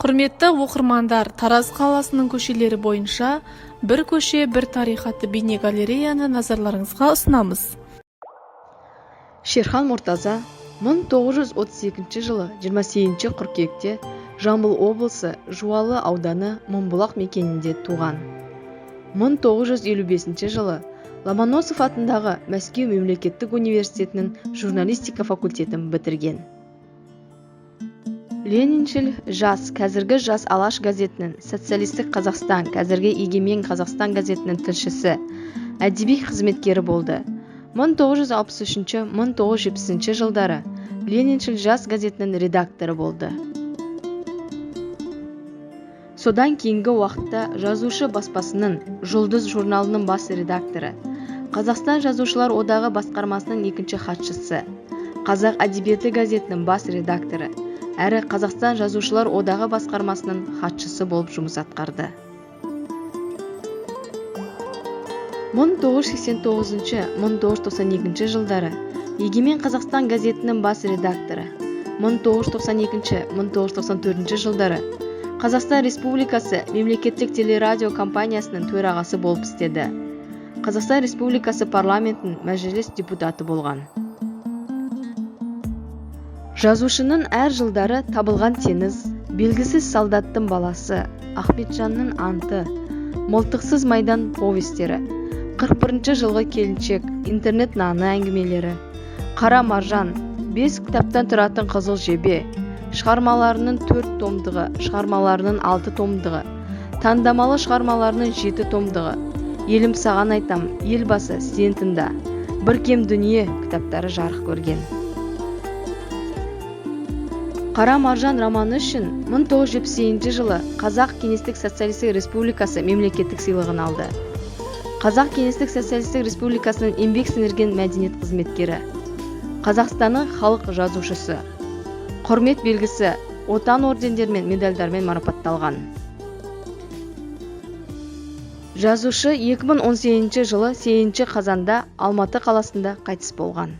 Құрметті оқырмандар, Тараз қаласының көшелері бойынша «Бір көше – бір тарих» атты бейне галереяны назарларыңызға ұсынамыз. Шерхан Мұртаза 1932 жылы 28 қыркүйекте Жамбыл облысы, Жуалы ауданы, Мыңбұлақ мекенінде туған. 1955 жылы Ломоносов атындағы Мәскеу мемлекеттік университетінің журналистика факультетін бітірген. «Лениншіл жас», қазіргі «Жас Алаш» газетінің, «Социалистік Қазақстан», қазіргі «Егемен Қазақстан» газетінің тілшісі, әдеби қызметкері болды. 1963-1970 жылдары «Лениншіл жас» газетінің редакторы болды. Содан кейінгі уақытта «Жазушы» баспасының, «Жұлдыз» журналының бас редакторы, Қазақстан Жазушылар одағы басқармасының екінші хатшысы, «Қазақ әдебиеті» газетінің бас редакторы әрі Қазақстан Жазушылар одағы басқармасының хатшысы болып жұмыс атқарды. 1989-1992 жылдары «Егемен Қазақстан» газетінің бас редакторы, 1992-1994 жылдары Қазақстан Республикасы мемлекеттік телерадио компаниясының төрағасы болып істеді. Қазақстан Республикасы парламентінің Мәжіліс депутаты болған. Жазушының әр жылдары «Табылған теңіз», «Белгісіз солдаттың баласы», «Ахметжанның анты», «Мылтықсыз майдан» повестері, «41 жылғы келіншек», «Интернет наны» әңгімелері, «Қара маржан», бес кітаптан тұратын «Қызыл жебе», шығармаларының төрт томдығы, шығармаларының алты томдығы, таңдамалы шығармаларының жеті томдығы, «Елім, саған айтам», «Елбасы, сен тыңда», «Бір кем дүние» кітаптары жарық көрген. «Қара маржан» романы үшін 1978 жылы Қазақ Кеңестік Социалистік Республикасы мемлекеттік сыйлығын алды. Қазақ Кеңестік Социалистік Республикасының еңбек сіңірген мәдениет қызметкері, Қазақстанның халық жазушысы, Құрмет белгісі, Отан ордендерімен, медальдармен марапатталған. Жазушы 2018 жылы 8 қазанда Алматы қаласында қайтыс болған.